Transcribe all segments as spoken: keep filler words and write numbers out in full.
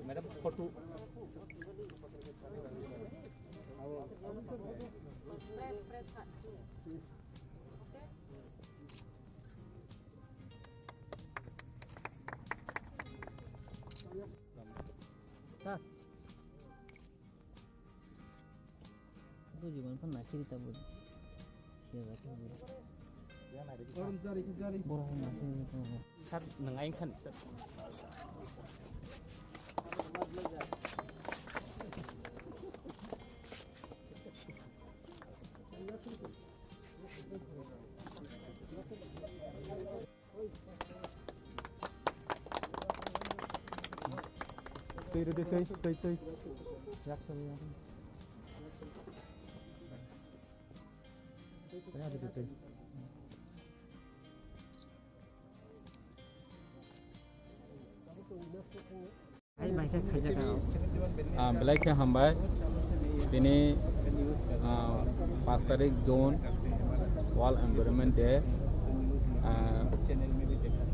Madam, photo. Sir. Buji man phan nasiri ta buji. Siya ba ta buji. Borok nasiri ta buji. Sir, nang aing khan, sir. Twi rwdi, twi, twi, twi. Yak twi, yak. Twi rwdi, twi. Hai bai khe khaijak ang. Ah, belai khe hambai. Tini, ah, paanch tarik June World Environment Day. Ah,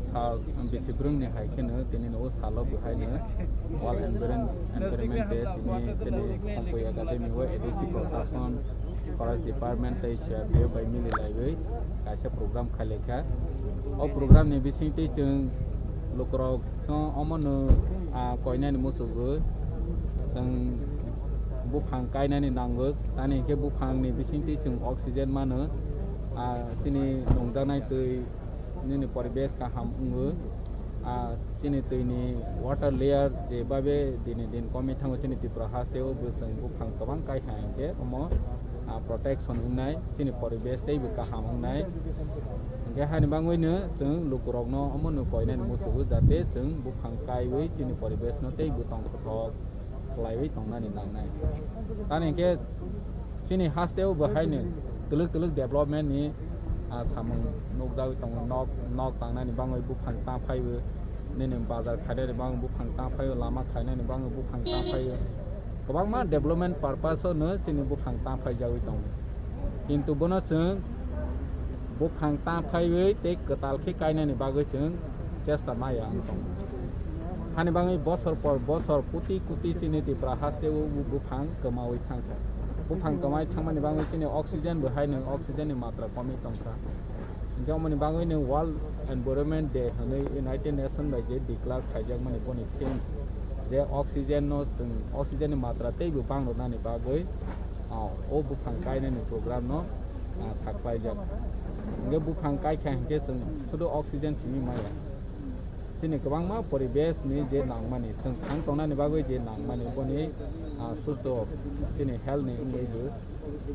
sal bisi brwngni hai kheno tini nugo salo bo haino World Environ-, Environment Day tini chini Khumphwi Academy o A D C prosason, Forest Department tei C R P F bai mili laiwi kaisa program khai lai kha. O program ni bisingtwi chwng lukurok no omono, ah, koinani muchugwi chwng buphang kainani nango, tamni hinkhe buphangni bisingtwi chwng oxygen mano, ah, chini nungjaknai twi nini poribesh kaham wngo, ah, chini twini water layer je babe dini din komwi thango chini Tripura haste o bo chwng buphang kwbang kai hai hinkhe omo, ah, protection wngnai, chini poribesh teibo kaham wngnai. Hinkhe hani bangwino chwng lukurokno omono koinani muchungo, jate chwng buphang kaiwi chini poribeshno teibo tongthok khlaiwi tongnani nangnai. Tamni hinkhe chini hasteo bo haino twlwk twlwk development ni, ah, samung nukjagwi tongo, nok, nok tangnani bangwi buphang ta phaiwi, nini bazar khainani bangwi buphang ta phaiwi, lama khainani bangwi buphang ta phaiwi. Kwbangma development purpose o no chini buphang ta phaijagwi tongo. Kintu bono chwng buphang ta phaiwi tei kwtal khe kainani bagwi chwng chesta maya wng tongo. Hani bagwi bosor por bosor koti koti chini Tripura haste o bu-, buphang kwmaui thangkha. Buphang kwmai thangmani bagwi chini oxygen bo haino oxygen ni matra komwi tongkha. Hinkhe omoni bagwino World Environment Day hwnwi United Nation bai je declare khaijakmani boni theme je oxygen no chwng oxygen ni matra teibo bangrwnani bagwi, ah, o buphang kainani program no, ah, saklaijak. Hinkhe buphang kaikha hinkhe chwng sudu oxygen simi maya. Chini kwbangma poribesh ni je nangmani, chwng thang tongnani bagwi je nangmani, boni, ah, susto chini health ni wngwi bo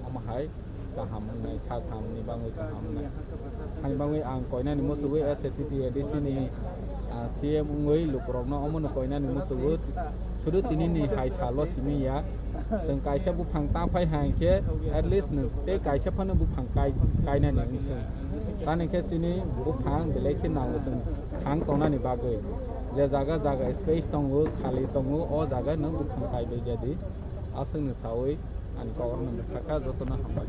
omo hai kaham wngnai, sak hamni bagwi kaham wngnai. Hani bagwi ang koinani muchugwi S A T T A D C ni, ah, C M wngwi lukurokno omono koinani muchugo. Sudu tinini hai salo simi ya. Chwng kaisa buphang ta phai hai se, at least no tei kaisa phano buphang kai-, kainani wngsi. Tamni khe chini buphang belai khe nango chwng thang tongnani bagwi. Je jaga jaga space tongo, khali tongo, o jaga no buphang kaibai jadi. Aswkno saui ani kok rokno mwthakha, jotono hambai.